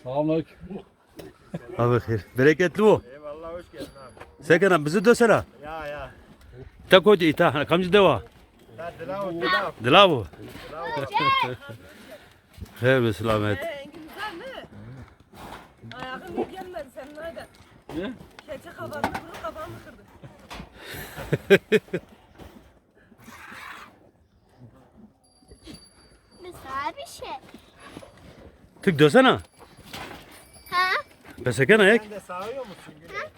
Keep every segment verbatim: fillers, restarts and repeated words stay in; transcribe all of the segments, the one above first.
Selamünaleyküm. Abi xeyr. Bereketli bu. Eyvallah, hoş geldin abi. Sekena, bizi dösene. Ya, ya. Ta kotî, ta, kamcî dewa? Ya, Dilavu, Dilavu. Dilavu. Dilavu. Xeyr ve selamet. Ee, Engin güzel mi? Ayağın mı gelmedi senin, haydi. Ne? Keçi kafasını vurup kafamı kırdı. Mesela bir şey. Tık dösene. Ha? Besekene ek. Sen de sağıyor musun Gülay?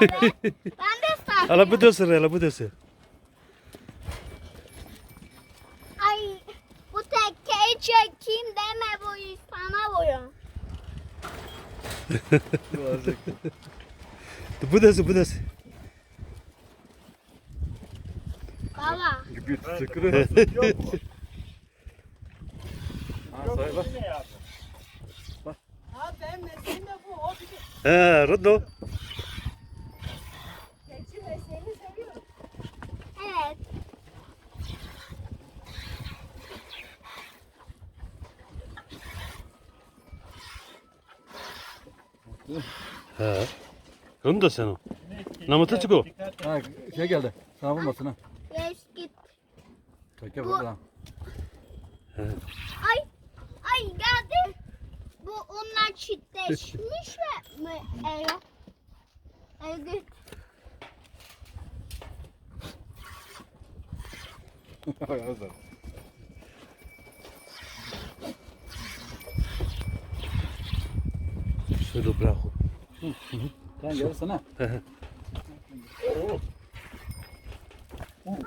Evet. Ben de sağ. Ala bu dösür, ala bu dösür. Ay, bu tekkeyi çekeyim deme, bu insana vuruyor. Bu dösür, bu dösür. Baba. Gibi teşekkür ederim. Yok mu? Ha, say bak. Yine yaptım. Ha, ben mesleğimde bu, o bir de He, Rıdo. Keçi mesleğini seviyorum. Evet. He. Rıdo sen o. Namıtı çık o. Ha, şey geldi. Sana vurmasın ha. Geç git. Çeke bu burada. He. Ay, ay geldi. Bu onunla çiftleşmiş mi? Evet. Evet. Şöyle bırak. Sen gelirsin ha.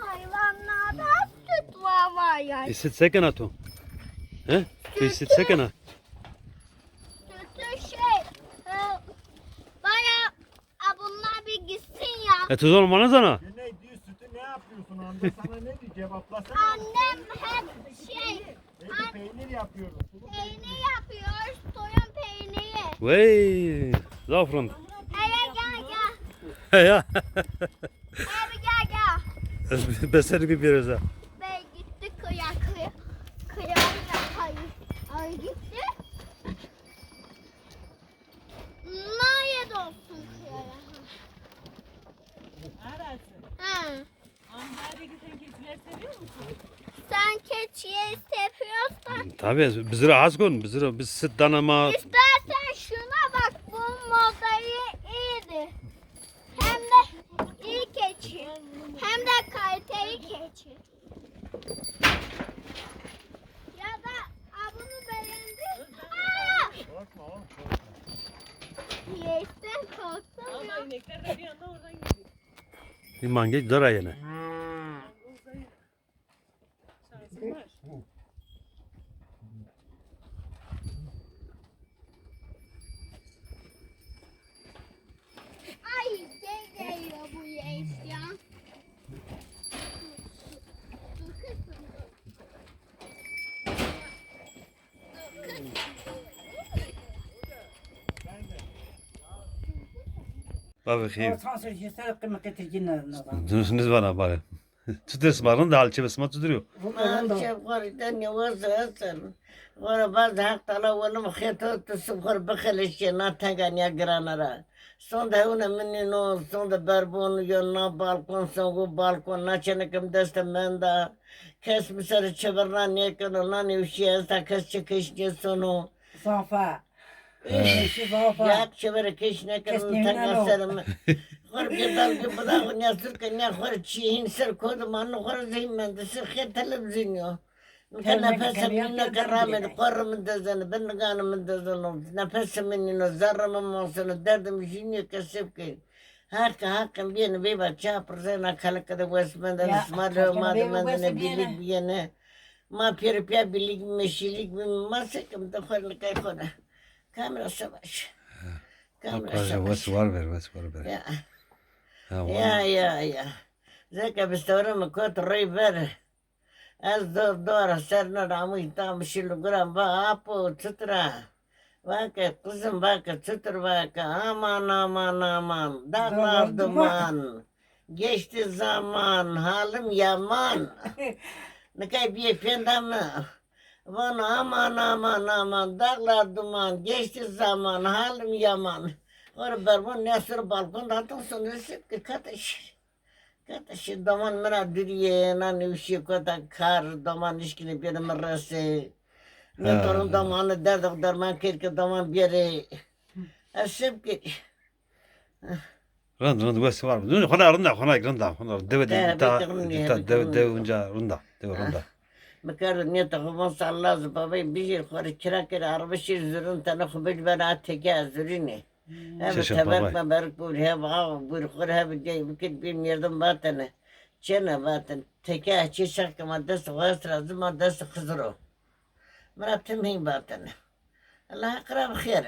Hayvanlarda süt var, var yani. E, süt seken atı. He? E, süt seken atı. Sütü şey, e, baya, a, bunlar bir gitsin ya. E, tuz olmanız ana. Güney, düz sütü ne yapıyorsun? Anda sana ne diyor? Cevaplasana. Annem hep şey, Evde peynir yapıyoruz. Sulu peynir. Peynir yapıyoruz. Toyun peyniri. Vey, zafran. Hele gel gel. Ya. Hele gel gel. Beseri bir biraz ha. Ben gitti kıya kıya. Kıya kıya. Ay, ay gitti. Nerede olsun kıyaya? Arası. Ha. Antalya'da sen keçileri seviyor musun? Sen keçiyi seviyorsan. Tabii, bizleri az koyun, bizleri, biz süt danama. İstersen şuna bak, bu modayı iyiydi. Hem de iyi keçi, hem de kaliteli keçi. Ya da, aa, bunu beğendim. Aa! Korkma oğlum, korkma. Yesten korktum ya. Ama inekler de bir anda oradan geliyor. Îman geç dara yene. Ay, gel geliyor bu yeş ya. Bavê xeyr. Niz vana bale. Çutir sima rind, hal çê sima çutir yo? Hal çê xo rê de nêwaz esen. Xo rê baz Heq Teala welim xêto tu sib xo rê bixeleşê na tenga nîya girana ra. Sonde hewne mi nîno, sonde berbon yo, na balkon, songo balkon, na çeneke mi dest de menda. Kes mi ser çeverna nêkeno, na nêweşîye esta, kes çê keş nêsono. Zafa. He. Eşi zafa. Yaq çevere keş nêkeno, tenga ser mi. Xo rê bê belge bidaxo, nîya zurke, nîya xo rê çîyê hîn ser kode ma, no xo rê zî hîn mende, ser xê televîzyon yo. Nika nefese mi nîno ke ramêrd, qorrê mi dezeno, bindiganê mi dezeno, nefese mi nîno, zerrê mi moseno, derdê mi jû nîyo ke se bikê. Heqê, heqê bîyêne veyva ça pirzena, keleke de wes mendene, sima lewe ma de mendene, bîlîk bîyêne. Ma pêro pîya bîlîk bîme, şîlîk bîme, ma se kim de xo rê nikay xo de. Kamera se baş. Kamera se baş. Wes war ver, wes war ver. Ya. Ya, ya, ya. Zeke bistewre mi kot rey ver. Ez dor dor ser no ra amûy tam şî li guran va apo çitir a? Va ke qizim, va ke çitir, va ke aman aman aman, dağlar duman, geçti zaman, halim yaman. Nika bîye pênda mi. Van aman aman aman, dağlar duman, geçti zaman, halim yaman. Ora berbon nesir balkon da atın sonra sip ki kata şir. Kata şir daman mına diriye, nan uşi kota kar, daman işkini bir mi resi. Ne torun damanı derdik derman kerke daman biri. Esip ki. Rind, rind, wes war. Rind, xona rind a, xona rind a, xona dewe de, dewe, dewe unca rind a, dewe rind a. Mi kerd niyeta xo von sallaz babay bijîr xo rê kira kir araba şir zurun tene xo bij bena teke zurînê. Hebe teberk meberk bûr, hebe aw bûr, xo rê hebe gey bikir bir merdim vatene. Çêne vaten, teke çê şex ke ma dest xo est ra zî ma dest Xizir o. Mi ra tim hîn vatene. Allah haq ra bi xêr.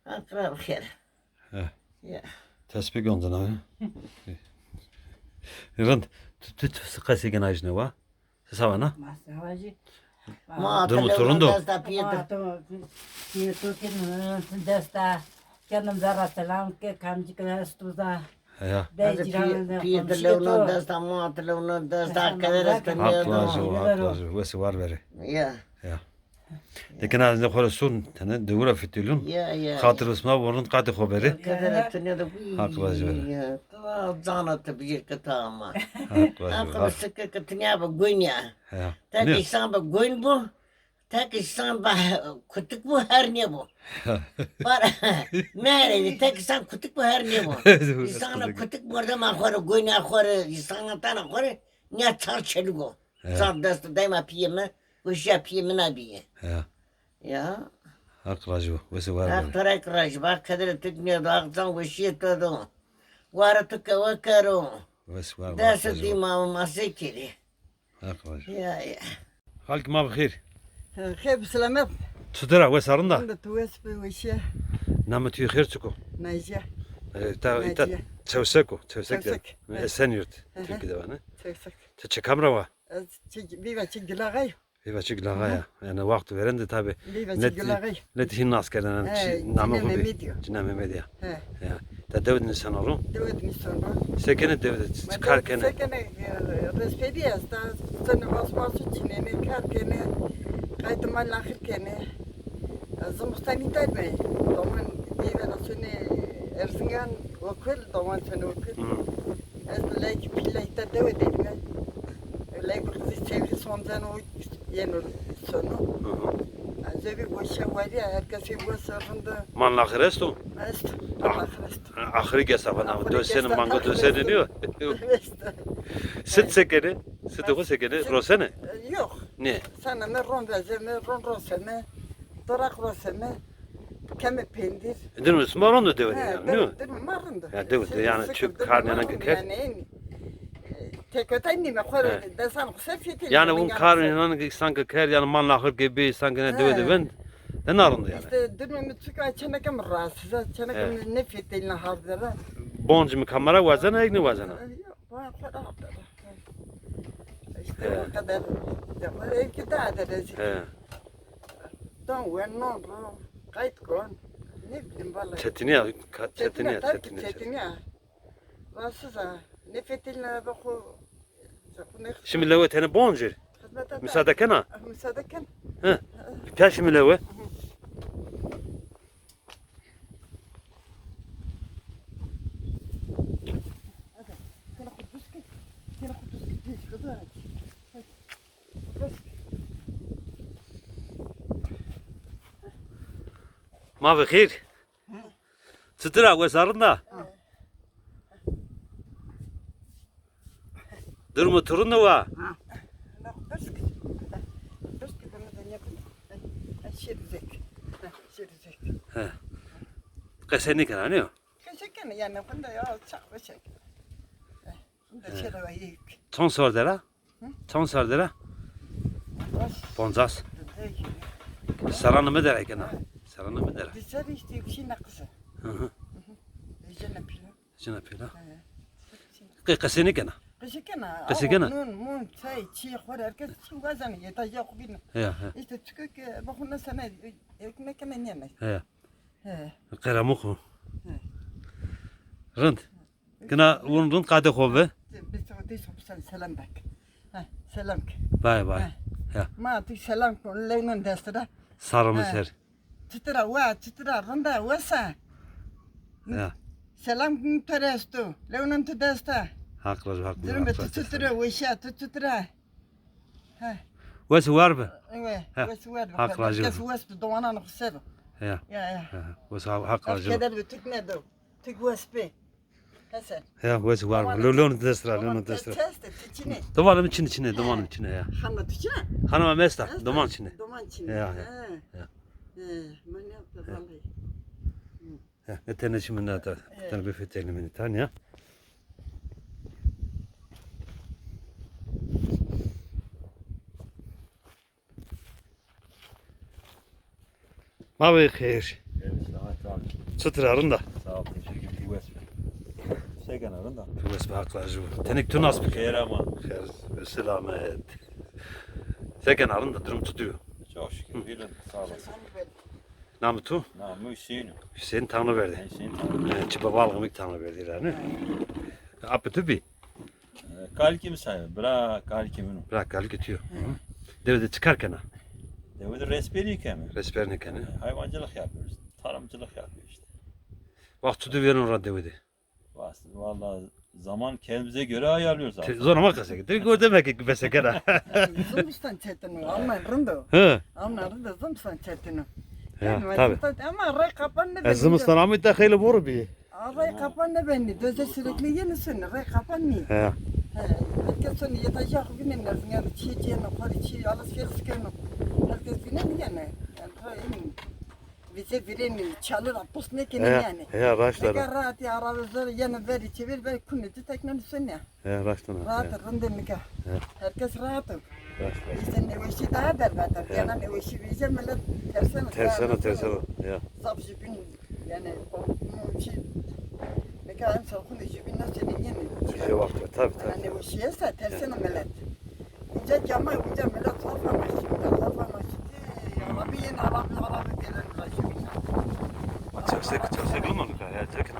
Haq ra bi xêr. He. Ya. Tesbîh gondina ya. Rind, tu, tu, tu qesê gina jine wa? Sisavana? Ma sisavajî. Ma durumu tu rind o? Desta piyê tu. Ma tu piyê tu kî desta. Kendim zerra selam ke kamcik estu za. Ya. De cîran de piyê tu lewna desta, ma tu lewna desta, keder estu. Haq razî o, haq razî o. Wes war verê. Ya. Ya. Dekena ez ne xo ra sun, tene dewe ra fitilun. Ya, ya. Xatir bisma, von rind qatê xo berê. Keder estu ne de. Haq razî verê. Ya. Cana te bijîr ke ta ama. Haq razî verê. Haq sike ke tinya be goyn ya. Ya. Tek insan be goyn bu. Tek insan ba kutik bu her ne bu. Para. Mere tek insan kutik bu her ne bu. İnsan kutik bu da ma xore goyna xore insan tana xore ne çar çeligo. Çar dest dayma piyeme, uşa piyeme na biye. Ya. Ya. Haq rajbo, wese var. Haq tarek rajba, kadere tek ne do, haq can weşiye to do. Wara tu ke wekero. Wes var. Dest dima ma se kiri. Haq rajbo. Ya ya. Xalk ma bi xêr. Xêr bi selamet. Çutir a, wes a, rind a? Rind a, tu wes bi, weşîye. Namê tu yê xêr çik o? Naciye. E, ta, ta Naciye. Çewsek o, Çewsek de. Çewsek. Esenyurt, Tirkî de vanê. Çewsek. Ti çi kam ra wa? Ez çi, vîva çi Gilaxay. Vîva çi Gilaxay a. Yani wexto verên de tabi. Vîva çi Gilaxay. Net hîn nas kerdene, çi namê xo bî. Cina Mehmedî ya. He. Ya. Ta dewe de nîseno ro? Dewe de nîseno ro. Se kenê dewe de, çi kar kenê? Se kenê, e, respedî esta, sene vas masu çinenê, kar kenê, qaytê mal naxir kenê. E, zimistan îta me. Doman vîva ra sonê Erzingan, okul, doman sonê okul. Hı. Ez leyk pîleyta dewe derîme. Leyk qizî çevrî sonceno, yeno sono. Hı hı. Ez ê vî weşe warî ya, her kesî wes rind. Mal naxir esto? Esto. Mal naxir esto. Axirî ke safana, dosene, manga dosene nîyo? Esto. Sit se kenê? Sit xo se kenê? Rosene? Yok. Ne? Sana ne ron vezeme, ron roseme. Doraq roseme, keme pendir. Durum sima rind o dewe de yani, değil mi? Durum ma rind o. Ya dewe de yani, çi kar nênan ke kerd. Tekotay nîme, xo desan xo ser fetî. Yani bu kar nênan ke sanki kerd, yani mal naxir ke bî, sanki ne dewe de vend. De na rind o yani. İşte durum mi çika çeneke mi rahatsız, çeneke mi ne fetî ne hazır. Bonc mi kamera wazena, ek nêwazena? Yok, bana xo rahat. İşte o kadar. Ya, bu evki daha da rezil. He. Don we non ro, qayt kon. Ne bileyim vallahi. Çetinî ya, çetinî ya, tabii ki çetinî ya, çetinî ya. Rahatsız ha. Ne fetilne be xo. Şimdi lewe tene boncir. Müsaade kena? Müsaade ken. He. Pya şimdi lewe. Ma bi xêr. Çitur a, wes a, rind a? Durumu tu rind a wa? He. Qese nêkena, nîyo? Qese kena, yani, xunda ya, çak, çak. Çond serre der a? Çond serre der a? Poncas. Serranê mi der a kena. Serranê mi der a. Di serrî işte bir şey ne kısa. Hı hı. Cina pîla. Cina pîla. Qe-, qesê nêkena? Qesê kena. Qesê kena? Nun, mun, çay, çî, xor, herkes çî wazanê, yeta ya xo bîne. Ya, ya. İşte çünkü ki, bak, ondan sana, ekmek kena nêne. Ya. He. Qeramux o. He. Rind. Gina wun rind qadê xo bi. Bi to, de so, sen selam bak. Ha, selam ki. Bay bay. Ha. Ya. Ma tu selam kon, lewnon dest ra. Sarımı ser. Çitir a, wa, çitir a, rind a, wes a. Ya. Selam to rê esto, lewnon tu dest a. Haq razı, haq razı. Durum tu çitir a, weşîya tu çitir a. He. Wes war bi. Ewe, he. Wes war bi. Haq razı. Kes wes bi, domanan xu ser. Ya. Ya, ya. Ya, wes haq razı. Keder bi, Türk ne do? Türk wes bi. Hesen. Ya, wes war bi. Lewnon dest ra, lewnon dest ra. Çeste, çi çine. Domanım çine, çine, domanım çine ya. Xanna tu çine? Xanım mesta, doman çine. Doman çine. Ya, ya. Ya. He, ben yaptım vallahi. He, ne tane şimdi ne atar? Tane bir fetelini beni tan ya. Ma ve xeyr. Evet, selamet abi. Çitir a, rind a? Sağ ol, teşekkür ederim. Wes be. Sekena, rind a? Wes be, haq razı bo. Tenik tu nas bike? Xeyr ama. Xeyr, selamet. Sekena, rind a, durum çitur o? Çok şükür, bilin, sağ olasın. Namı tu? Namı Hüseyin. Hüseyin Tanrıverdi. Hüseyin Tanrıverdi. He, çi babalığımı Tanrıverdi yani. Apı tu bi? E, Kalkî mi sayılır? Bira Kalkî mi? Bira Kalkî tu yo. Hı. Dewe de çi kar kena? Dewe de resperî keme. Resperî keme. E, hayvancılık yapıyoruz. Tarımcılık yapıyoruz işte. Vaxt çitur vêreno ra dewe de? Vas-, vallahi zaman kendimize göre ayarlıyoruz artık. Zona ma qese ke. Tirkî o demek ki qese kena. Zimistan çetin o, ama rind o. He. Ama rind o, zimistan çetin o. Ya, tabii. Zimistan, ama rey kapan ne? E, zimistan ama da xeylê bor bi. Aa, rey kapan ne benî? Doze sürekli yeni sönü, rey kapan nî? He. He, herkes sönü yetecek bine ne zî, çi cêno, xorî çi alışveriş keno. Herkes bine nî yani. Yani, rey, vize virênî, çalir apus nêkenî yani. He, raşt a. Nika rahat ya, araba zor, yeni veri çevir, veri kunê ci teknenî sönü. He, raşt a. Rahat, rindê nika. He. Herkes rahat o. Raşt a. İşte nêweşî daha berbat a. He. Gena nêweşî vîje millet terseno. Terseno, terseno. Ya. Zaf jübin, yani, o, şey, nika en son xunê jübin nasıl yeni? Jübin vakti, tabii, tabii. Yani nêweşî esta, terseno millet. Uca cama, uca millet zaf amaştı, uca zaf amaştı. Araba yeni, araba, araba gelen jübin. Çeksek, çeksek olmadı ya, çekin.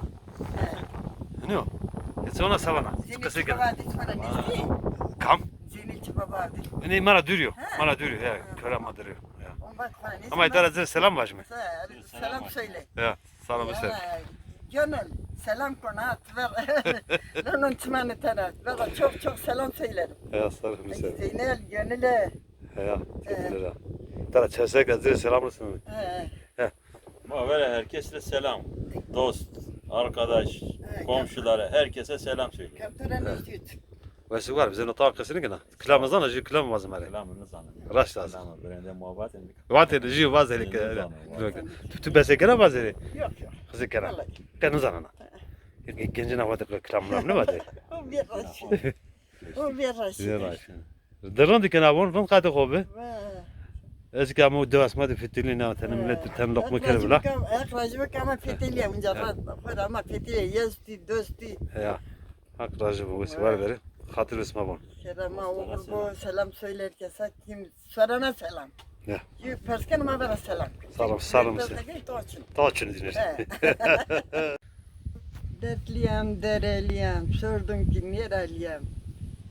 He. Ne o? E, sonra savana. Zênê çi baba di, çi baba di. Kam? Zênê çi baba di. Ne, mara dürüyor. He. Mara dürüyor, he. He. Köre ma dürüyor. Ya. Ama idare zir selam vajme. Selam söyle. Ya, selam söyle. Ya, gönül, selam kon ha, tver. Nonun çimanı tera. Valla çok çok selam söylerim. Ya, sağ olun. Zeynel, gönüle. Ya, teşekkür ederim. Tara çesek zir selam olsun. He. He. Ma vera herkese selam. Dost, arkadaş, komşulara, herkese selam söyle. Kemtore ne süt. Wes war, bize nota qesini kena. Kilamı zana, jü kilamı vazim are. Kilamı ne zana? Raşt lazım. Kilamı, birinde muhabbet ettik. Vate de jü vazeli ke. Tu, tu bese kena vazeli. Yok, yok. Kızı kena. Vallahi. Kenu zanana. Gencine vate kilamı ne vate? O bir raşt. O vîya raşî. Vîya raşî. Di rind kena von, rind qatê xo bi. Ez ke amo dew esma de fitilî na, tene millet ten loqma kere vila. Haq rajî bo ke ama fitilî ya, unca ra xo ra ama fitilî ya, yestî, dostî. Ya. Haq rajî bo, wes war verî. Xatir wes ma von. Kerema oğul bo, selam söyle herkese. Kim Sorana selam. Ya. Yü persken ma vera selam. Selam, selam. Taçın dinir. Dertliyem, dereliyem, sordum ki nereliyem.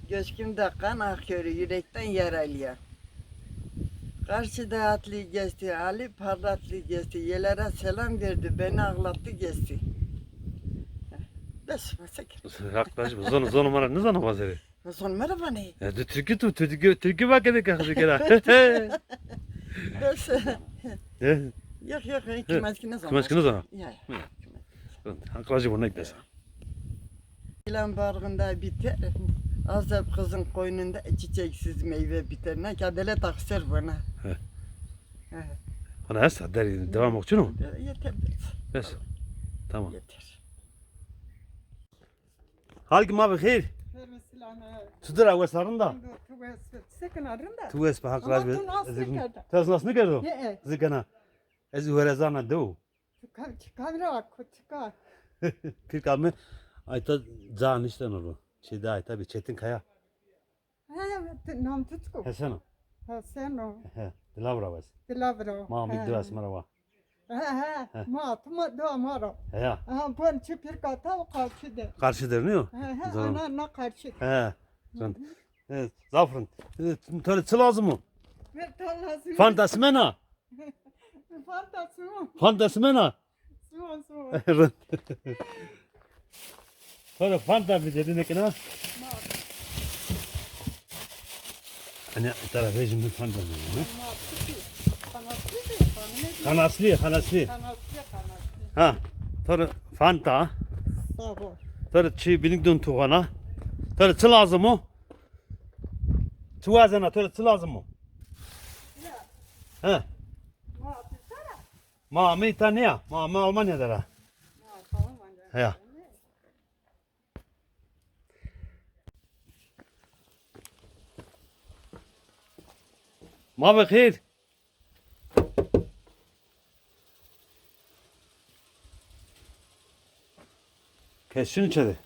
Gözkümde kan akıyor, yürekten yaralıyım. Karşıda atlı geçti, Ali parlatlı geçti. Yelere selam verdi, beni ağlattı geçti. Bes, bes. Yaklaşık, zon, zon mara ne zaman vazeri? Zon mara vanê. Ya, tu Tirkî tu, Tirkî, Tirkî va kene ke xizî kena. Bes. Yok, yok, kimaskî ne zaman. Kimaskî ne zaman. Ya, ya. Ankaracı bu ne pesa. Yılan bağrında biter, azap kızın koynunda çiçeksiz meyve biter. Ne kadele taksir bana. He. He. Ana hasta, der, devam okçu mu? Yeter. Bes. Tamam. Yeter. Halkî ma bi xêr. Xêr ve silame. Çitur a, wes a, rind a? Rind o, tu wes be. Sekin a, rind a? Tu wes be, haq razî be. Ama tu nas nêkerda. Tu ez nas nêkerdo? He, he. Zikena. Ez werezana dew. Tu ka-, çi kamera, ku çi ka? Pîrka mi ayta ca nişteno ro. Çi de ayta bi Çetin Kaya. He, ti-, nam tu çik o? Hesen o. Hesen o. He, Dilavra wes. Dilavra. Ma mi dira sima ra wa. He, he, ma tu ma dua ma ra. He ya. Ha, ben çi pîrka ta o karşı de. Karşı der ne o? He, he, ana na karşı. He. Zaf rind. E, tu çi lazim o? Ver tala suwa. Fanta simena? Fanta suwa. Fanta simena? Suwa, suwa. Rind. Sonra Fanta mi dedi ne kina? Hani tarafı şimdi Fanta mi dedi? Kanaslı, kanaslı. Kanaslı, kanaslı. Ha, sonra Fanta. Sağ ol. Sonra çi binik dön tuvana. Sonra çi lazım o? Çi wazena, sonra çi lazım o? He. Ma mi ta ne ya? Ma mi Almanya dera. Ya. Ma bi xêr. Kes şunu içeri.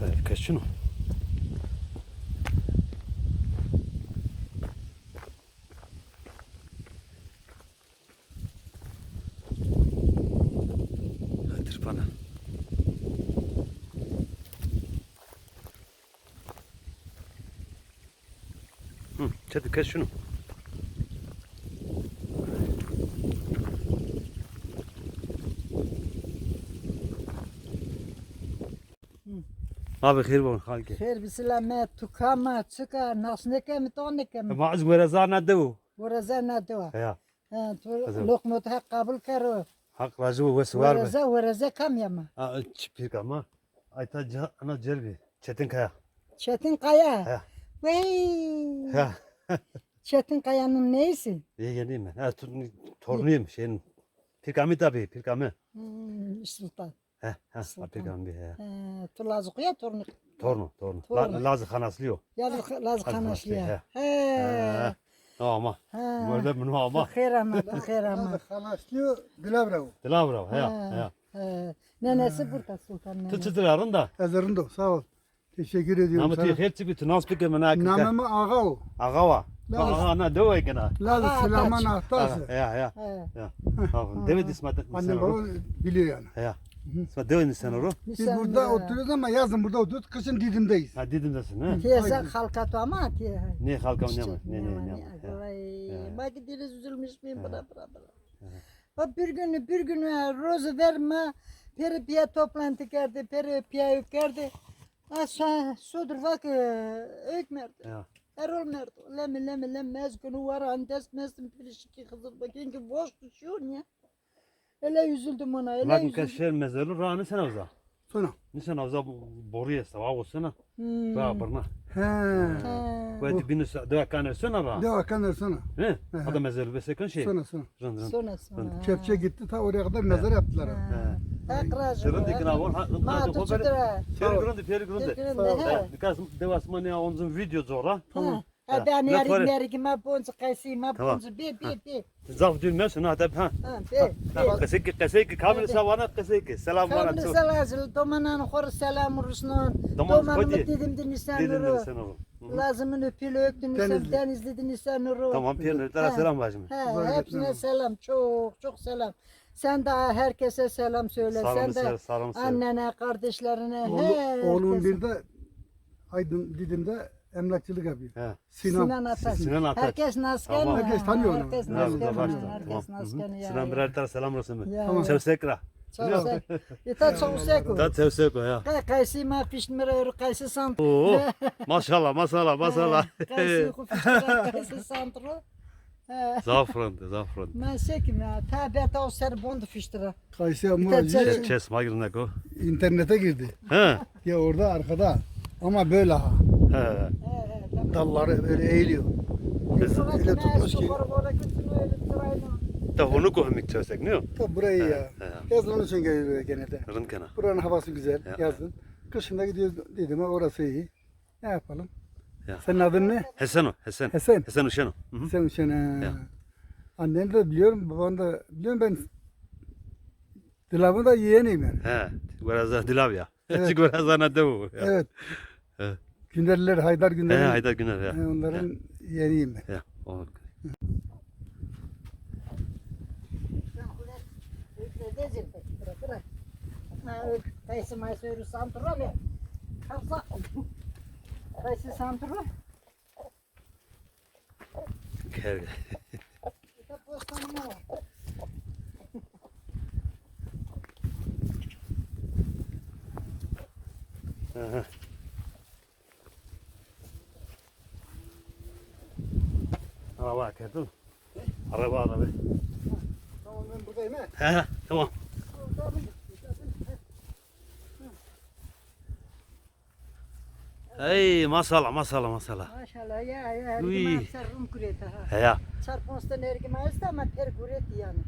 Evet, kes şunu. Xetir pana. Hı, çetin kes şunu. Abi xêr bon xalke. Xêr bi selamet, tu kam a, çik a, nas nêkemi, to nêkemi. Ma ez wereza na dew. Wereza na dew a. Ya. Ha, tu loqmot Heq qabul kero. Heq razı ol, wes var be. Wereza, wereza kam ya ma? Ha, çi pîrka ma? Ayta ca-, ana celbi. Çetin Kaya. Çetin Kaya. Ya. Wey. Ya. Çetin Kaya'nın neyisi? Yeğeniyim ben. Ha, tu-, torunuyum şeyin. Pîrka mi tabii, pîrka mi. Hmm, Sultan. He, he, Sultan. Apîkan bî, he. He, tu Lazî xo ya, tornî? Torno, torno. Torno. La-, Lazî Xanaslî yo. Ya, Lazî Xanaslî ya. He. He. No ama. He. Merde min ama. Xêr ama, xêr ama. Lazî Xanaslî yo, Dilavra wo. Dilavra wo, he, he. He. Nenesi burada Sultan nene. Tu çitur a, rind a? Ez rind o, sağ ol. Teşekkür ediyorum sana. Namê tu xêr çi bî, tu nas bike min a. Namê mi Axa wo. Axa wa. Axa na dewe kena. Lazî Silaman Ahtas. Ya, ya. Ya. Dewe de isma. Annem babam biliyor yani. Ya. Isma dewe niseno ro. Biz burada oturuyoruz ama yazın burada oturuyoruz, kışın Didim'deyiz. Ha, Didim'desin ha. Teyze halka tu ama ki. Ne halka ne ama. Ne, ne, ne. Ay, bak deniz üzülmüş müyüm, bıra, bıra, bıra. Ha, bir günü, bir günü rozu verme, peri piya toplantı kerdi, peri piya kerdi. Aşağı sudur bak, e, ök merdi. Ya. Erol merdi. Lemi, lemi, lemi, mez günü var, andes mestim, pirişiki Xizir bakayım ki boş düşüyor niye? Ele üzüldüm ona, ele üzüldüm. Bakın kaşer mezarı, ra nisena uza. Sona. Nisena uza boru ya, sava olsana. Hmm. Ra birna. He. He. Ve de bini sa-, dewa kaner sona ra. Dewa kaner sona. He? He, he. Hatta mezarı besekan şey. Sona, sona. Rind, rind. Sona, sona. Rind. Ha. Kepçe gitti, ta oraya kadar mezar yaptılar. Ha. He. He, qiracı. Rind ikna ol. Ha, ma tu çitur a? Peri rind, peri rind. Peri rind, he. Nikas dewa sma ne onzun video zora. Tamam. Ha, ben erik merik ma boncu, qesî ma boncu. Bê, bê, bê. Zaf dûr meşin ha, tabi ha. Ha, bê, bê. Qesey ki, qesey ki, kamil sawana qesey ki. Selam vana. Kamil selam, domanan xor selam rusnon. Domanımı Didim de nisen ro. Lazımını pil öktü nisen, Denizli de nisen ro. Tamam, pil öktü. Selam bacım. Ha, hepsine selam, çok, çok selam. Sen de herkese selam söyle. Sen de annene, kardeşlerine, herkese. Oğlum bir de Aydın Didim'de emlakçılık yapıyor. He. Sinan. Sinan Atak. Sinan Atak. Herkes nas keno. Tamam. Herkes tanıyor onu. Herkes nas keno. Tamam. Sinan birer tane selam olsun. Ya. Tamam. Çewsek ra. Çewsek. Îta çewsek o. Da çewsek o ya. Qe-, qesî ma fişt mi ra ero qesî sant. Oo, maşallah, maşallah, maşallah. Qesî xo fişt ra qesî sant ro. Zaf rind, zaf rind. Ma sekim ya, ta beta o ser bond fiştira. Kaysiya Murat. Çes, çes ma girdi neko. İnternete girdi. He. Ya orada arkada. Ama böyle ha. He. Dalları böyle eğiliyor. Öyle tutmuş ki. Da onu kohmik çözsek ne o? Ta burayı ya. Yazın onun için geliyor genelde. Rind kena. Buranın havası güzel yazın. Kışında gidiyoruz dedim, orası iyi. Ne yapalım? Ya. Senin adın ne? Hesen o, Hesen. Hesen. Hesen Uşen o. Hı hı. Hesen Uşen, ha. Ya. Anneni de biliyorum, babanı da biliyorum ben. Dilav'ın da yeğeniyim yani. He, Gueraza Dilav ya. Evet. Gueraza na dewu ya. Evet. He. Günderliler, Haydar Günder. He, Haydar Günder ya. He, onların yeğeniyim ben. Ya. O. Kaysi maysi ero santura ne? Qaysi santro? Kerge. Ita postanı mı var? Aha. Araba kerdim. Araba, araba. Tamam, ben buradayım, he. He, he, tamam. Ey, maşallah, maşallah, maşallah. Maşallah, ya, ya, Uy. Ergima ser rum kureta, ha. He, ya. Çar ponc tane ergima esta ama per kureti yani.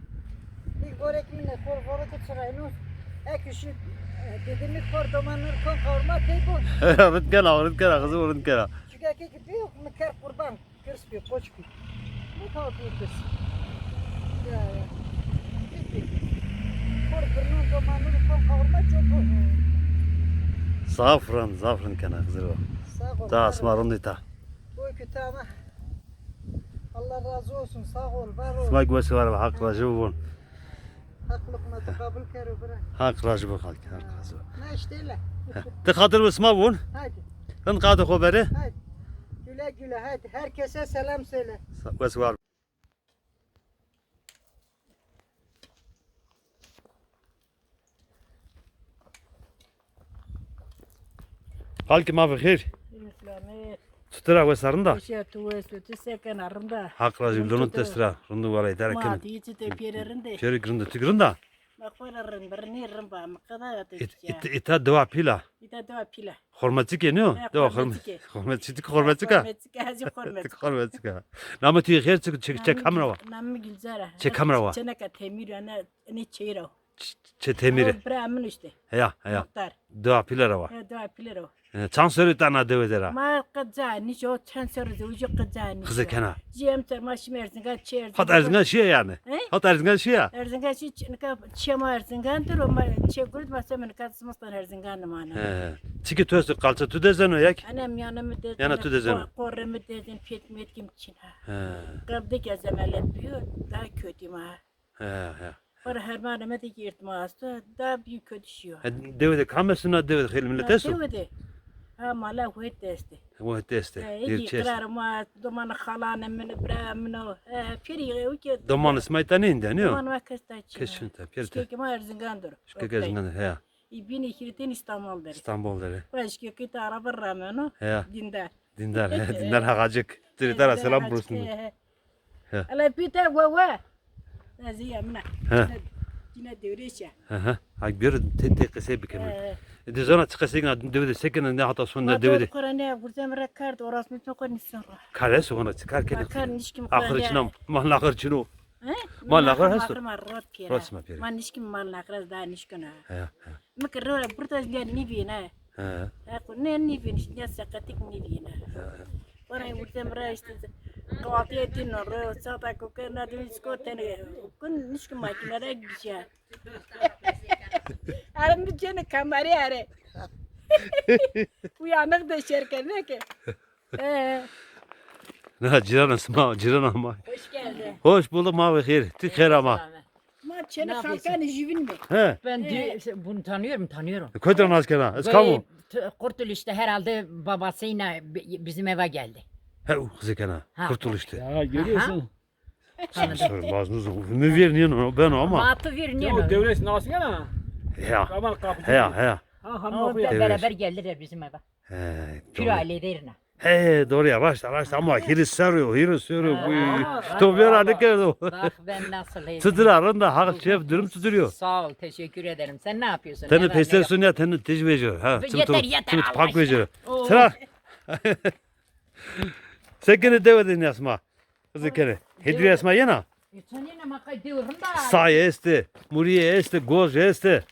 Bir gorek mine, kor, kor ki çırayno. Ek şu, e, dedemi kor domanır kon kavurma tey bu. Rind kena, rind kena, kızım, rind kena. Çünkü ki gibi yok mu, ker kurban. Kirs bi, koç bi. Ne kadar büyük kirs. Ya, ya. Büyük bir kirs. Kor birnun domanını kon kavurma çok bu. Zaf rind, zaf rind kena Xizir o. Sağ ol, Da var ol. Sima rind ita. Bu kötü ama. Allah razı olsun, sağ ol, var ol. Sima wes û war be, Haq rajî bibûn. Haq luqma tu qabul kero, bira. Haq rajî bo, Haq, Haq rajî bo. Na işte öyle. Ti xatir bi sima bûn. Hadi. Rind qatê xo berê. Hadi. Güle güle, hadi. Herkese selam söyle. Sa-, wes war. Xalkê ma bi xêr. Selamet. Çitur a, wes a, rind a? Wes a, tu wes, tu se kena, rind a? Haq rajî, rind a. Dest ra, rind a, wala îdare kena. Ma ti çi, te piyere rind e? Piyere rind a, tu rind a? Ma xo ra rind, rind nî, rind ba, mi qeda ya te. Îta dewa pîl a. Îta dewa pîl a. Xormeçikê nîyo? He, dewa xorme-, xormeçikê. Xormeçik, xormeçik a? Xormeçik a, ez xormeçik. Xormeçik a. Namê tu yê xêr çik, çek, çek kamera wa? Namê mi Gülzar a. Çek kamera wa? Çêneka Temîr, ene, ene çeyra. Ç-, çê Temîrî. Bira min işte. Heya, heya. Muxtar. Dewa pîle ra wa. He, dewa pîle ra wa. He, çand serrî ta na dewe de ra? Ma qet ca nîşo, çend serrî zewicî, qet ca nîşo. Xize kena. Cî emser ma şîme Erzingan, çê Erzingan. Hat Erzingan şîye yanî? He? Hat Erzingan şîye? Erzingan şî, ç-, nika çê ma Erzingan dir o, ma çê gurd, ma seme nika zimistan Erzingan nimane. He. Çikê tu esto, qalça tu dezeno ya kî? Ene mîyanê mi dezeno. Yana tu dezeno. Qo-, qorê mi dezeno, pêt mêt kim çin ha. He. Qebdek ez emelet biyo, daha kötü ma. He, he. Para hermanê mi de ki îrtîma esto, da bir kötü şey o. E, dewe de kam esto, na dewe de xeylê milet esto? Dewe de. Ha, mala xo hetê estê. Xo hetê estê. E, dêr çi estê? Qirarê ma, domanê xalanê min, birayê min o. E, pêrî, e, o ki. Domanê sima îta nênî de, nîyo? Domanê ma kes ta çin a. Kes çin ta, pêr ta. Şikekê ma Erzingan dir o. Şikekê Erzingan dir, heya. Î bînê hîrê tenî Îstanbul der. Îstanbul der. Wa şikekê ta araba rameno. Heya. Dîndar. Dîndar, he, dîndar haqacik. Tirî ta ra selam bursun. He, he. He. Ela pîta we we. Ez ya mina. He. Yine dewrêşe. He, he. Ha, gör, te, te qesey bikeme. He. E, de zona çi qesey na dewe de sekene, ne hata son na dewe de. Qora ne, gurzem re kard, oras mi to ko nisan ra. Kar es ona, çi kar kene? Kar nişkim. Axir çino, mal axir çino. He? Mal axir hesto. Mal axir ma rot piyera. Rot ma piyera. Ma nişkim mal axir, da nişkim ha. He, he. Mi ki rora burada ne nîvîne. He. He, ku ne nîvîn, ne seqetik nîvîne. He, he. Bana vurdem ra işte, kahvaltıya din ro, sata koke na dün isko tene, kun nişki makine ra gişe. Arın bir cene kamari are. Uyanık da şerke ne ki. Ee. Na cîran sima, cîran ama. Hoş geldin. Hoş bulduk, ma ve xêr. Ti xêr ama. Selamet. Ma çênê Xalkanî jüvin mi? He. Ben dü-, bunu tanıyorum, tanıyorum. E, kotî ra nas kena? Ez kam o? T-, Kurtuluş'ta herhalde babasıyla bi-, bizim eve geldi. He, u xize kena. Ha. Kurtuluş'ta. Ya, görüyorsun. Tanıdım. Sen sor, bazı uzun. Mi vîr nîyeno, beno ama. Ma tu vîr nîyeno. Yo, devlet nas kena? Ya. Kamal kapıcı. He, he. Ha, ha, beraber geldiler bizim eve. He, pîr aile derine. He, doğru ya, raşt, raşt ama hîrê serrî yo, hîrê serrî yo. Ha, bu ha, to ha, vîra nêkerdo. Bak ben nasıl heyecanlıyım. Çitur a, rind a, hal, keyf, durum çitur yo? Sağ ol, teşekkür ederim. Sen ne yapıyorsun? Tenê peyser sun ya, tenê tij vecî. Ha, yeter, yeter, Allah aşkına. Pak vecî. Oo. Tira. Sekinî dewe de nîya sima. Xize kenê. Hêdîrê sima yena? Yena ma qey dewe rind a. Sayê estê, murîye estê, goj estê.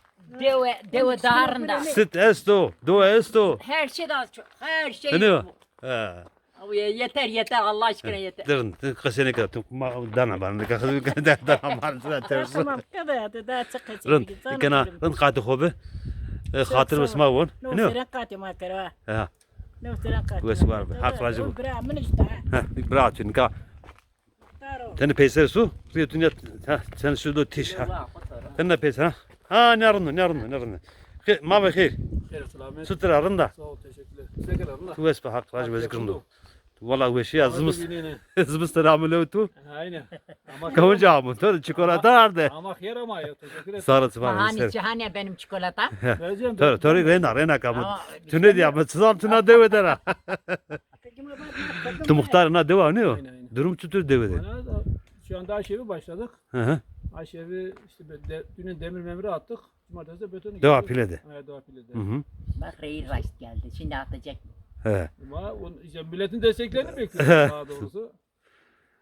Dewe, dewe daha rind a. Sit esto, do esto. Her şey daha çok, her şey. Değil mi? He. Abi ya, yeter, yeter, Allah aşkına yeter. Durun, qesey nêkena, tu ma dana bana, dana bana, dana bana, tersu. Tamam, qede, hadi daha çok qesey. Rind, kena, rind qatê xo bi. E, xatir bi sima von. No, seren qatê ma kero. Ha. No, seren qatê. Wes war bi. Haq rajî bo. Bira min işte. Ha, bira tu nika. Tenê peyser su, rîyê tu nîya, ha, tenê su do tîş, ha. Tenê peyser, ha. Ha, nîya rind o, nîya rind o, nîya rind o. Ke-, ma ve xêr. Xêr, selamet. Çitur a, rind a? Sağ ol, teşekkürler. Size kadar, rind a? Tu wes be, Haq raj ve zikrin do. Wala weşîya zimis-, zimistene amile tu. Aynen. Ama kavunca amın, tu çikolata arde. Ama xêr ama ya, teşekkür ederim. Sağ ol, sağ ol. Hani, hani benim çikolata? Vereceğim. Tor, tor reyna, reyna kamın. Ama tu ne diye, ama çizan tu na dewe dera. Tu muhtar na dewa ne o? Aynen, aynen. Durum çitur dewe de? Şu anda aşevi başladık. Hı hı. Aşevi işte be-, de-, dünün demir memiri attık. Cumartesi de betonu geçiyoruz. Dewa Pile de. Evet, Dewa Pile de. Hı hı. Bak, reyir raşt geldi. Şimdi atacak. He. Ama on-, işte milletin desteklerini bekliyoruz daha doğrusu.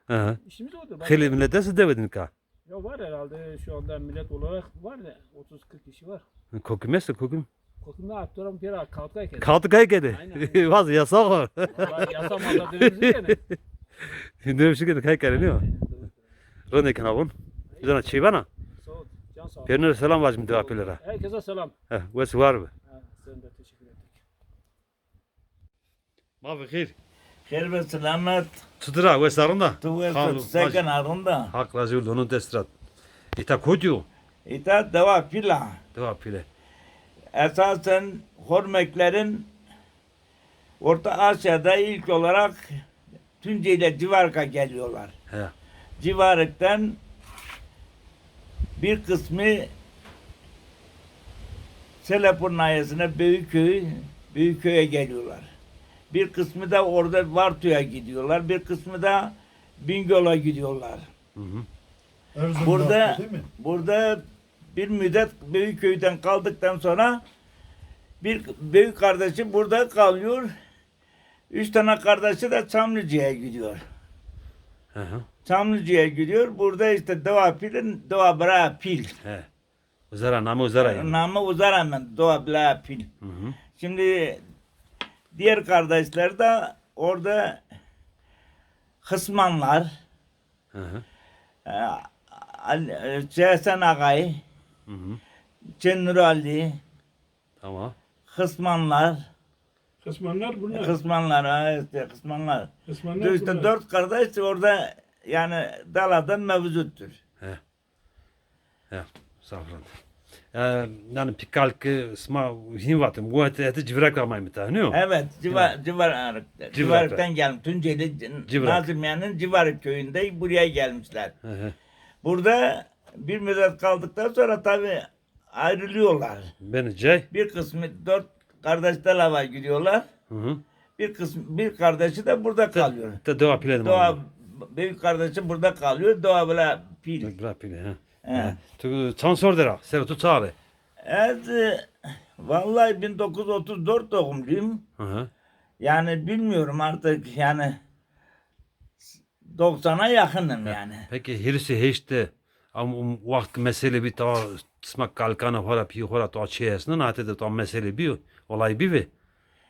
Hı hı. İşimiz odur. Bak, xeylê milet esta dewe de nika? Ya var herhalde şu anda millet olarak var da otuz kırk kişi var. Kokim esta, kokim? Kokim ne yaptı? Oran bir ara kağıt kay kedi. Kağıt kay kedi? Aynen, aynen. Vaz yasax o. Valla yasa masa dönüşü gene. Dönüşü gene kay kedi, ne o? Aynen, doğru. Rindê kena vun. Zana çî vana? Sağ ol. Can sağ ol. Pêrine selam vacim dewa Pile ra. Herkese selam. Heh, wes war bi. Ha, sen de teşekkür ettik. Ma bi xêr. Xêr ve selamet. Çitur a, wes a, rind a? Tu wes a, tu se kena, rind a? Haq razî ol, lonun dest rat. Îta kotî yo? Îta Dewa Pîl a. Dewa Pîle. Esasen Hormeklerin Orta Asya'da ilk olarak Tunceli ile Civarık'a geliyorlar. He. Civarık'tan bir kısmı Selepur nahiyesine Büyükköy, Büyükköy'e geliyorlar. Bir kısmı da orada Vartu'ya gidiyorlar. Bir kısmı da Bingöl'e gidiyorlar. Hı hı. Erzurum Burada, tarafta değil mi? Burada bir müddet Büyükköy'den kaldıktan sonra bir büyük kardeşi burada kalıyor. Üç tane kardeşi de Çamlıca'ya gidiyor. Hı hı. Çamlıca'ya gidiyor. Burada işte Dewa Pil'in, Dewa Bira Pil. He. Uzara, namı Uzara yani. Namı Uzara hemen, Dewa Bira Pil. Hı hı. Şimdi diğer kardeşler de orada Hısmanlar, hı hı, e, Ali, e, Hasan Ağay, hı hı, Çenur Ali, tamam, Hısmanlar. Hısmanlar bunlar. Hısmanlar, ha, işte Hısmanlar. Hısmanlar işte bunlar. Dört kardeş orada yani Dala'da mevcuttur. He. He, safran. E, yani pikalki sima hin vatim. Bu ete, ete Civrek amay mı ta, ne o? Evet, Civa-, Civarık, Civarık'tan gelmiş. Tunceli, Civrek. Nazım Yan'ın Civarık köyünde buraya gelmişler. Hı hı. Burada bir müddet kaldıktan sonra tabii ayrılıyorlar. Beni cey. Bir kısmı dört kardeş Dala'ya gidiyorlar. Hı hı. Bir kısmı, bir kardeşi de burada kalıyor. Te dewa pile. Doğa, büyük kardeşi burada kalıyor. Doğa bile pil. Bira pile, ha. He. He. Tu çan sor dera, ser tu çare. Ez, e, vallahi bin dokuz yüz otuz dört doğumluyum. Hı hı. Yani bilmiyorum artık yani doksana yakınım yani. Peki hîrisî heşt de am, um, waxt ki mesele bî, tawa sima kalkana xora, pî xora, tawa çi esnin, hate de tawa mesele bî, olay bî ve.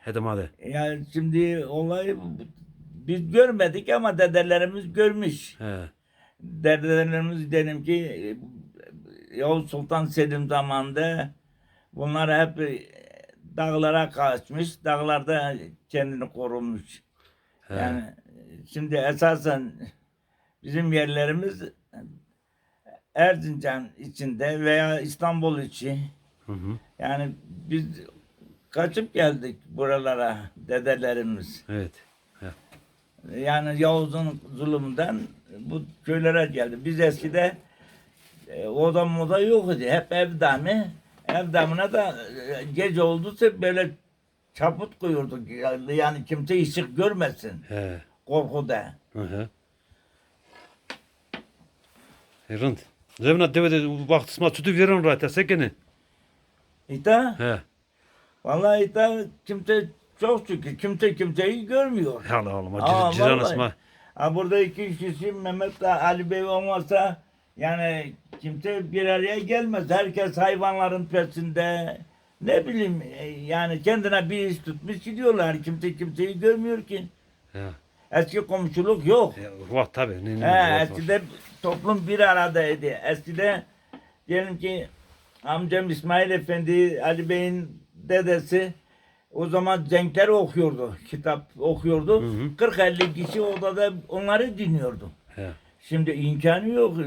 Hede ma de. Yani şimdi olay biz görmedik ama dedelerimiz görmüş. He. Dedelerimiz dedim ki Yavuz Sultan Selim zamanında bunlar hep dağlara kaçmış, dağlarda kendini korumuş. He. Yani şimdi esasen bizim yerlerimiz Erzincan içinde veya İstanbul içi. Hı hı. Yani biz kaçıp geldik buralara dedelerimiz. Evet. Evet. Yani Yavuz'un zulümünden bu köylere geldi. Biz eskide, e, oda moda yok idi. Hep ev damı. Ev damına da, e, gece olduysa böyle çaput koyuyorduk. Yani kimse ışık görmesin. He. Korkuda. Hı hı. E, rind. Zevna dewe de waxt sima çutu vêreno ra, te se kenê? Îta? He. Vallahi îta kimse çok şükür, kimse kimseyi görmüyor. Hala oğlum, ha, cir-, ciran vallahi. Sima. Ha, burada iki üç kişi Mehmet de Ali Bey olmasa yani kimse bir araya gelmez. Herkes hayvanların peşinde. Ne bileyim, e, yani kendine bir iş tutmuş gidiyorlar. Kimse kimseyi görmüyor ki. Ya. Eski komşuluk yok. Ya, var tabii. Ne, ne, he, var, var. Eskiden toplum bir aradaydı. Eskiden diyelim ki amcam İsmail Efendi, Ali Bey'in dedesi o zaman cenkler okuyordu, kitap okuyordu. Hı hı. Kırk elli kişi odada onları dinliyordu. Ya. Şimdi imkanı yok.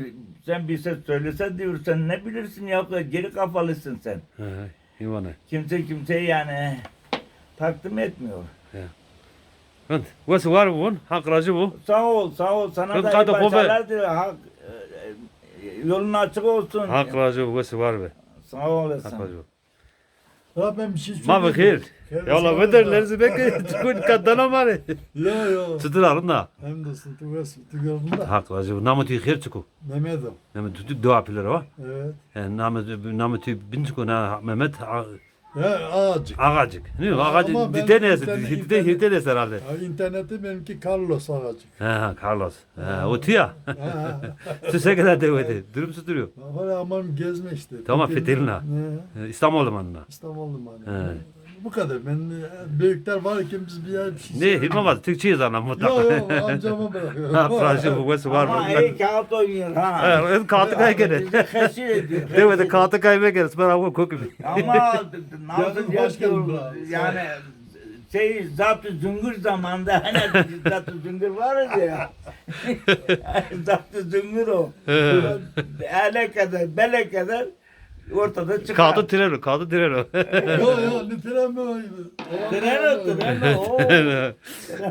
Sen bir ses söylesen diyor, sen ne bilirsin ya, geri kafalısın sen. Hı hı. Hîvane. Kimse kimseye yani takdim etmiyor. Ya. Rind. Wes û war bibûn. Haq razî bo. Sağ ol, sağ ol. Sana da iyi başarılar diliyorum. Hak, e, e, yolun açık olsun. Haq razî bo. Wes û war be. Sağ olasın. Haq razî bo. Ya ben bir şey söyleyeyim. Ma bi xêr. Ya la vedir, lerzî beke, çikûn ka dana ma rê. Ya, ya. Çitur a, rind a? Hamdolsun, tu wes, tu gördün de. Haq razî bo. Namê tu xêr çik o? Mehmet o. Mehmet, tu, tu dewa Pîle ra wa? Evet. E, namê, namê tu bin çik o, na Mehmet, a-, Ya, Ağacık. Ağacık. Nî, Ağacık. Ama ben dite neyse, internet-, dite, internet-, dite neyse herhalde. Ya, internette benimki Carlos Ağacık. Ha, ha, Carlos. Ha, o tu ya. Ha, ha. Tu se kadar dewe de. Durum çitur o? Valla aman gezme işte. Tamam, fetelina. Ha. E, İstanbul limanına. İstanbul limanı. Ha. Bu kadar. Ben, e, büyükler varken biz bir yer bir şey Ne, Hilmi Baba, Türkçeyi zaten mutlaka. Yok, yok, amcama bırakıyorum. Ha, Fransızca bu, wes û war. Ama iyi kağıt oynuyor ha. Ha, kağıt kay gene. Bizi teşhir ediyor. Dewe de kağıt kay ve gene, ben ama kokumu. Ama nasıl yapıyor? Yani şey, Zat-ı Züngür zamanında, hani Zat-ı Züngür var ya. Zat-ı Züngür o. He. Ele kadar, bele kadar ortada çıkar. Kağıdı tireno, kağıdı tireno. Yo, yo, ne tireno? Tireno, tireno, o.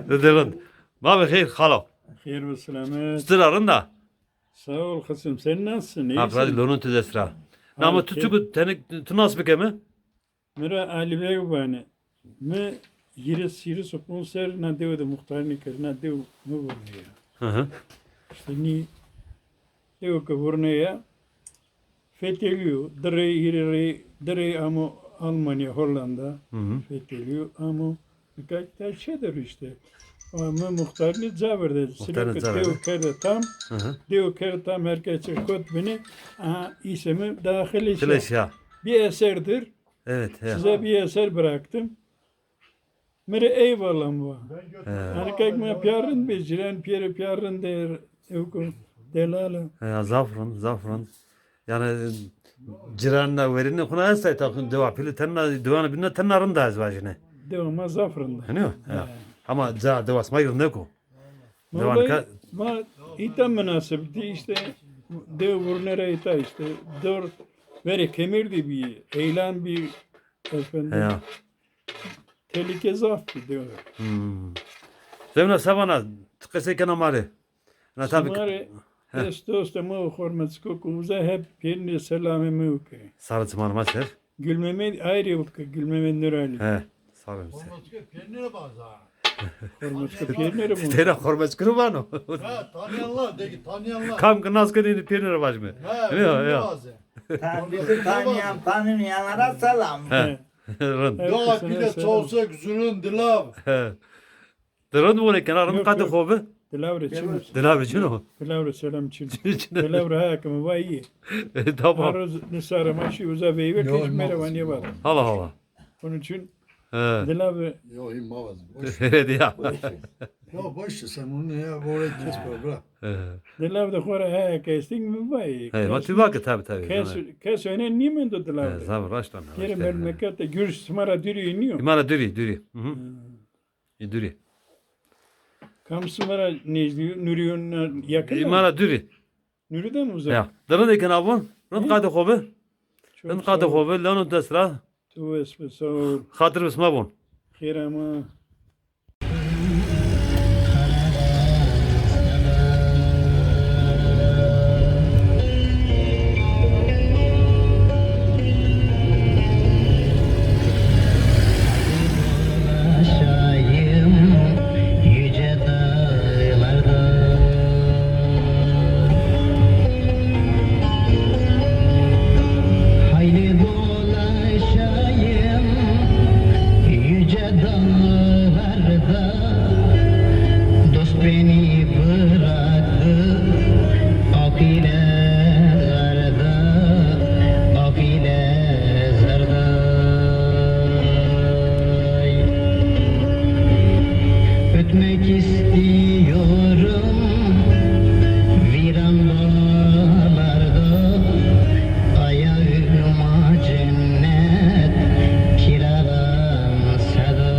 Dedelan. Ma bi xeyr, xalo. Xeyr ve selamet. Çitur a, rind a? Sağ ol Xasim, sen nasılsın? İyisin? Haq razî, lonun tu dest ra. Namê tu çik o, tenê tu nas bikeme? Mi ra Ali Beg vanê. Mi hîris, hîris û ponc serr na dewe de muxtarîne kerd, na dew mi vurnê ya. Hı hı. Îşte nî dewe ke vurnê ya, fetelîyo, di rey, hîrê rey, di rey amo Almanya, Hollanda. Hı hı. Fetelîyo, amo nika ta çê der îşte. Ama mi muxtarîne ca verde. Muxtarîne ca verde. Dew kerde tam. Hı hı. Dew kerde tam, her kes kot binê. Aha, îse mi daxilê şîya. Xilê şîya. Bir eserdir. Evet, evet. Size bir eser bıraktım. Mi rê eyvallah mi va. He. Yanî kek ma pîya rind bê, cîran pîyerê pîya rind ê, ewko delal a. He, zaf rind, zaf rind. Yanî cîranê verênê xo na estay, ta dewa Pîle tena, dewanê bîne tena rind a ez vajîne. Dewa ma zaf rind a. Henî yo? He. He. Ama ca dewa sima rindek o. Vallahi ma îta minasebetî îşte dew vurnê ra îta îşte dor verê Kemêrdî bî, Eylan bî, efendim. Ya. Tehlîke zaf bî dew ra. Hmm. Zemna se vana, ti qesey kena ma rê. Na tabi. Sima rê, heh, est dostê mi û xormetçiko ku uza hep pêrînê selamê mi û ke. Sarê çimanê ma ser. Gülmehmet ayrı yok ki, Gülmehmet Nurali. He, sağ olun. Hormatçı peyniri var zaten. Hormatçı peyniri mi? Tera hormatçı vano. Ha, tanıyanlar, de ki tanıyanlar. Kam ki nas kenî peyniri var mı? Ha, ya, ya. Bizi tanıyan, tanımayanlara selam. He. Rind. Doğa pîle çawsek zurun dilav. He. Di rind vûnê kena, rind qatê xo bi. Dilav rê çin o. Dilav rê çin o. Dilav rê selam çin. Dilav rê haya ke mi va îyê. E, tamam. Her roz nisare ma şî uza veyve kej merevanîye var. Hala hala. Onun için dilav rê. Yo, hîn ma vaz. Öyle diye. Ya boş ver sen onu ya, orayı kes, bırak. Dilav de xora haya ke esting mi va îyê. He, ma tu va ke tabi tabi. Kes, kes öne nîmendo dilav de. Zaf raşt ana. Yere memlekette gürüş sima ra dürü iniyor. Sima ra dürü, dürü. Hı hı. Ê, dûrî. Kam sima ra nêzdî yo, Nurî yo, na yakın mı? Ê, ma ra dûrî. Nurî de mi uzak? Ya. Di rindê kena vûn. Rind qatê xo bi. Rind qatê xo bi. Lewno dest ra. Tu wes bi, sağ ol. Xatir bi sima vûn. Xêr ama. Hayli dolaşayım yüce dağlarda, dost beni bıraktı ak ile zarda, ak ile zarda. Ötmek istiyorum viran dağlarda, ayağıma cennet kiralansa da.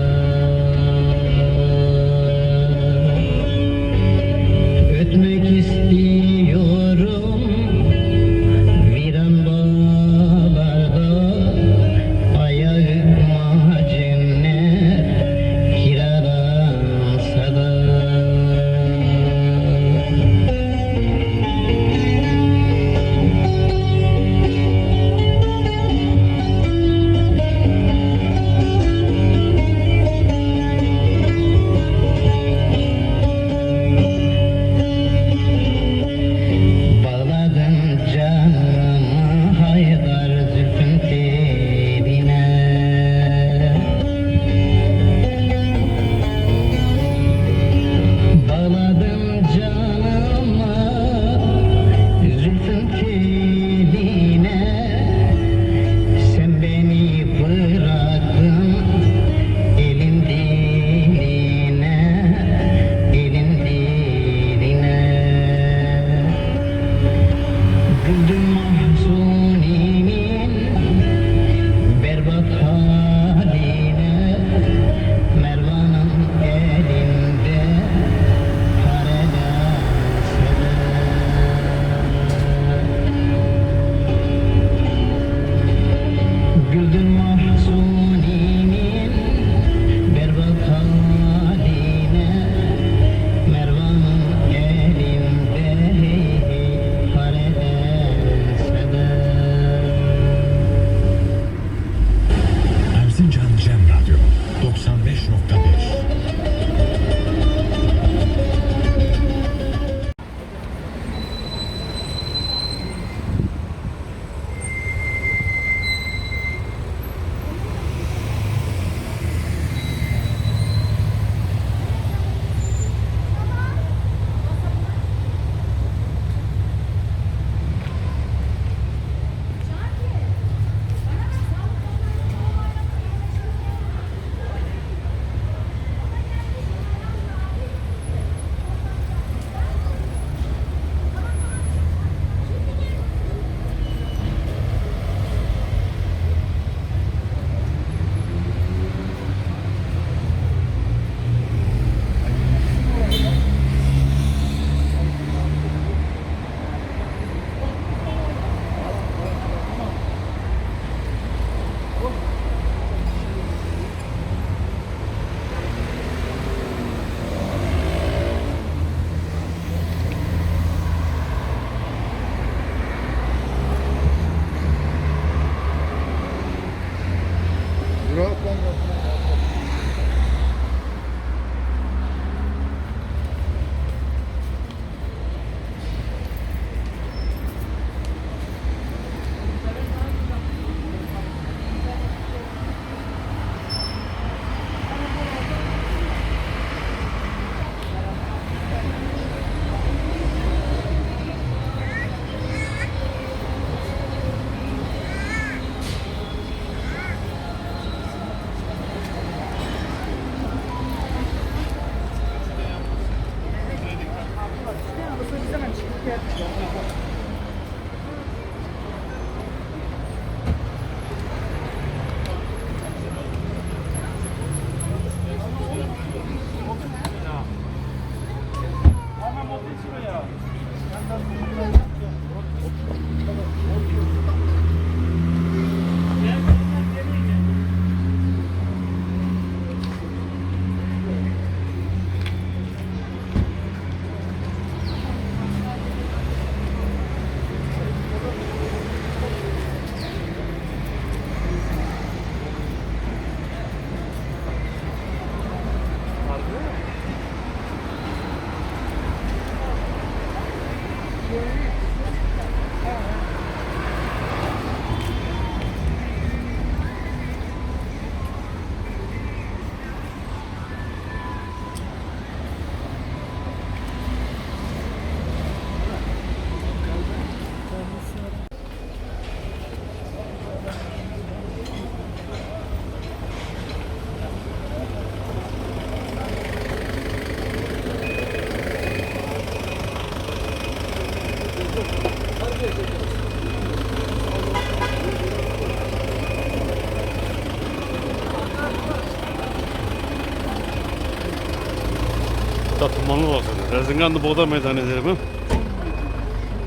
Tatlımanlı olsun. Erzingan da Boğda Meydanı derim.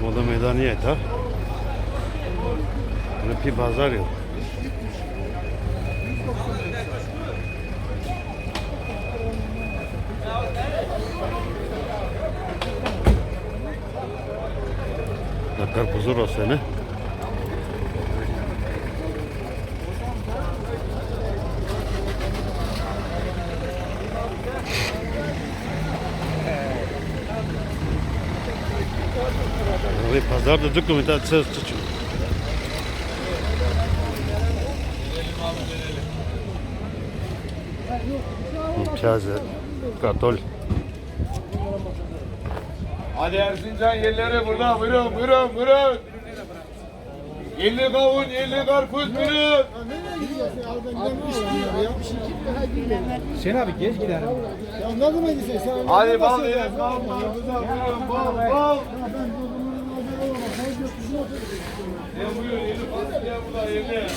Boğda Meydanı ya ta. Böyle bir pazar yok. Ya karpuzu rosene. Abi pazar da dükkan da çı çı çı. Çazı, katol. Hadi Erzincan yerleri burada. Buyurun, buyurun, buyurun. Yerli kavun, yerli karpuz, buyurun. Sen abi geç gidelim. Ya ne zaman gitsen sen? Hadi bal, yerli kavun, buyurun, bal, bal. Ya buyurun, yerli fasulye burada, yerli.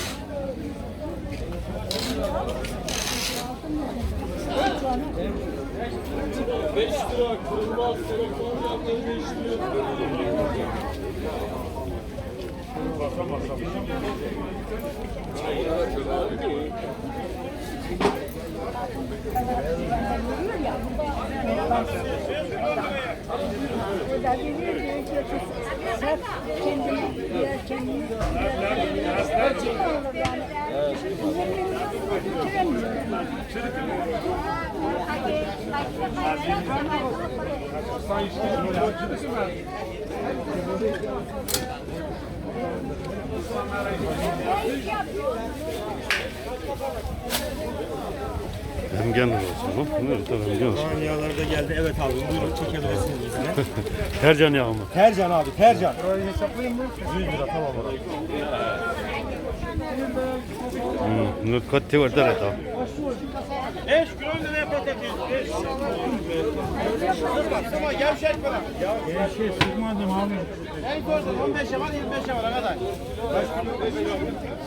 Hemgen olsun mu? Evet, tabii hemgen olsun. Soğan yağları da geldi. Evet abi, buyurun çekebilirsiniz bizimle. Tercan yağı mı? Tercan abi, tercan. Yüz lira, tamam abi. Hmm, ne kat te var da abi. Beş kilo liraya patates. Beş. Sıkma, sıkma, gevşek bırak. Gevşek, sıkmadım abi. En fazla on beşe var, yirmi beşe var arkadaş.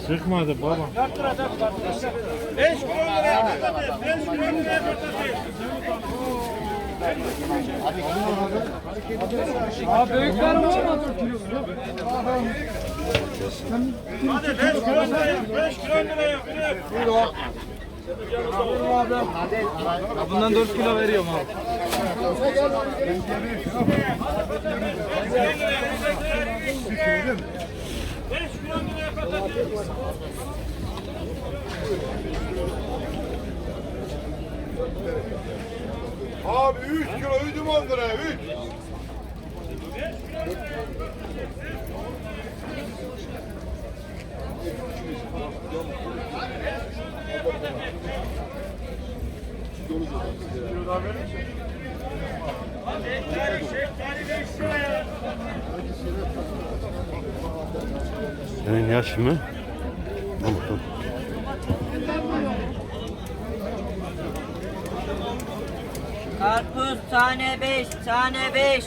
Sıkmadı baba. Dört lira, dört lira. Beş kilo liraya patates, beş kilo liraya patates. Abi büyüklerim olmadı. Hadi beş kilo liraya, beş kilo liraya. Buyur abi. Ya bundan dört kilo veriyorum abi. Abi üç kilo, üç on lira, üç. Senin yaş mı? Tamam, tamam. Karpuz tane beş, tane beş.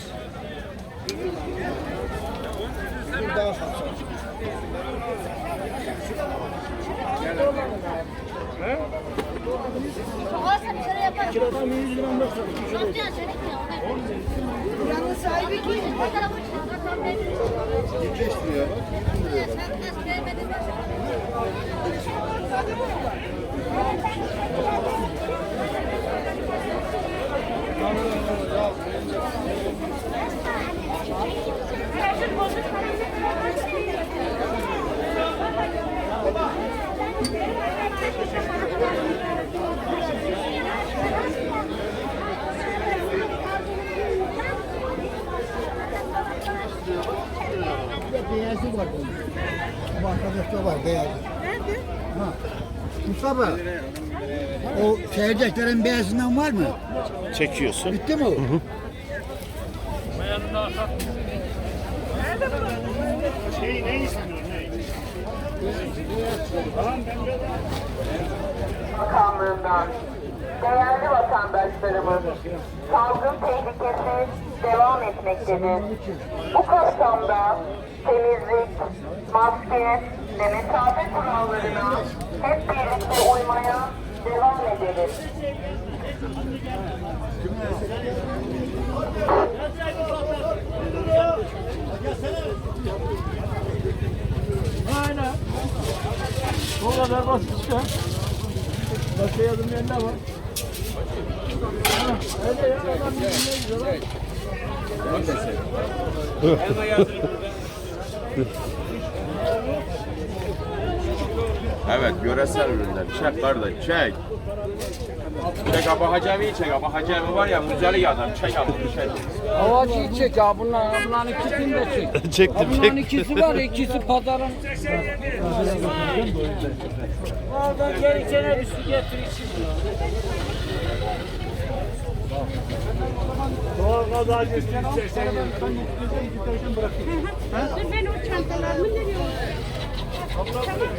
Buranın sahibi kim? Beyazı var bunun. Bu arkadaşta var beyazı. Nerede? Ha. Mustafa, o seyircilerin beyazından var mı? Çekiyorsun. Bitti mi o? Hı hı. Bakanlığından değerli vatandaşlarımız, salgın tehlikesi devam etmektedir. Bu kapsamda temizlik, maske ve mesafe kurallarına hep birlikte uymaya devam edelim. Aynen. O kadar basit işte. Başka yardım yerine bak. Ha, öyle ya, adam bilmiyor. Evet, yöresel ürünler. Çek kardeş, çek. Çek abi, Hacı abi, çek abi, Hacı abi var ya, mücadele adam. Çek abi, çek. Havacıyı çek abi, bunlar, bunların ikisini de çek. Çektim, bunların çektim. İkisi var, ikisi pazarın. Oradan geri gene bir su getir için. Doğal gaz acilsin, istersen. Dur, ben o çantalarımı nereye koyayım? Tamam, tamam.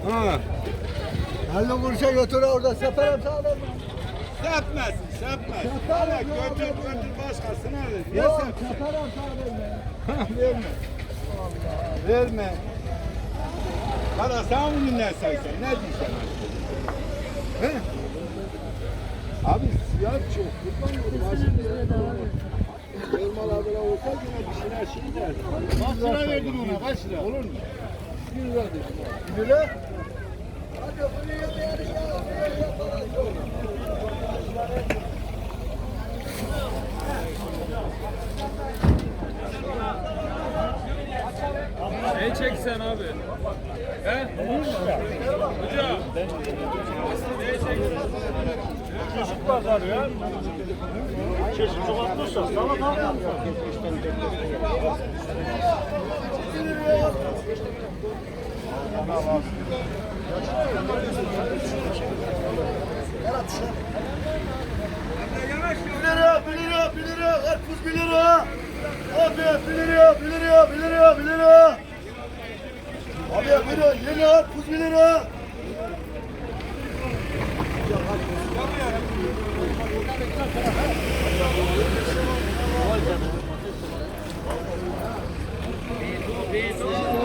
Ha. Elli kuruşa götür, orada seperim sana. Sepmez, sepmez. Seperim. Ama götür, götür başkasına ver. Yok, seperim sana. Verme. Verme. Para sen bunu ne saysan, ne diysen? He? Abi, siyah çok. Kurban olayım. Normal abi olsa yine bir şeyler şey derdi. Kaç lira verdin ona? Kaç lira? Olur mu? Yüz lira dedim. Yüz lira? Ne çeksen abi? He? Hocam. Ne çeksen? Çeşit pazarı ya. Çeşit çoğaltmışlar. Sana da Bir lira, bir lira, bir lira, karpuz bir lira. Abi, bir lira, bir lira, bir lira, bir lira. Abi, bir lira, yeni karpuz bir lira.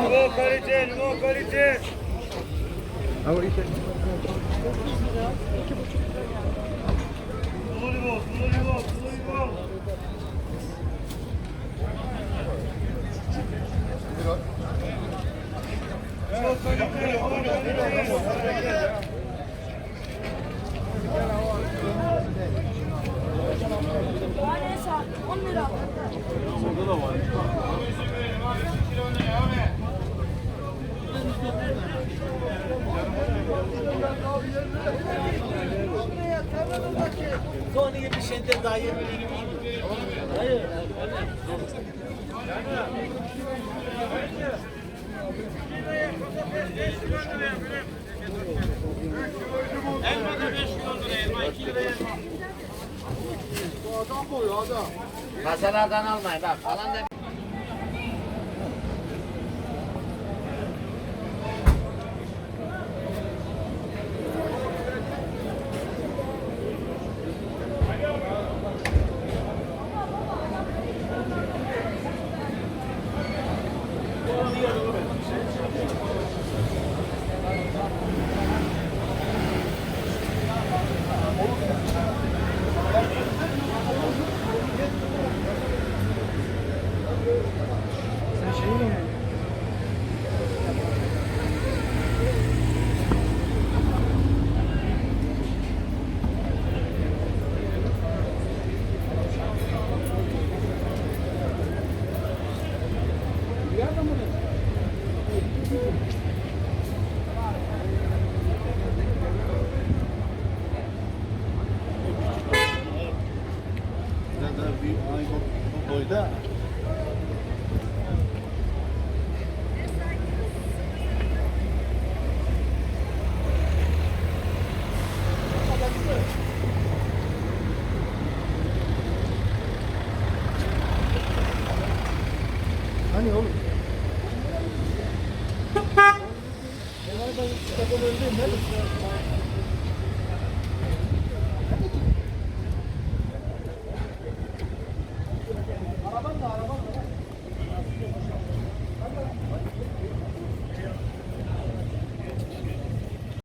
Limon kalite, limon kalite. Sulu limon, sulu limon, sulu limon. Limon kalite, limon kalite. Konuyu bir şeyde daha yeni. Hayır. Elma da beş kilo lira, elma iki lira elma. Bu adam boyu adam. Masalardan almayın bak. Alan da Zaten bir aynı bu boyda. Hani oğlum? Bunları da çıkartalım, değil mi?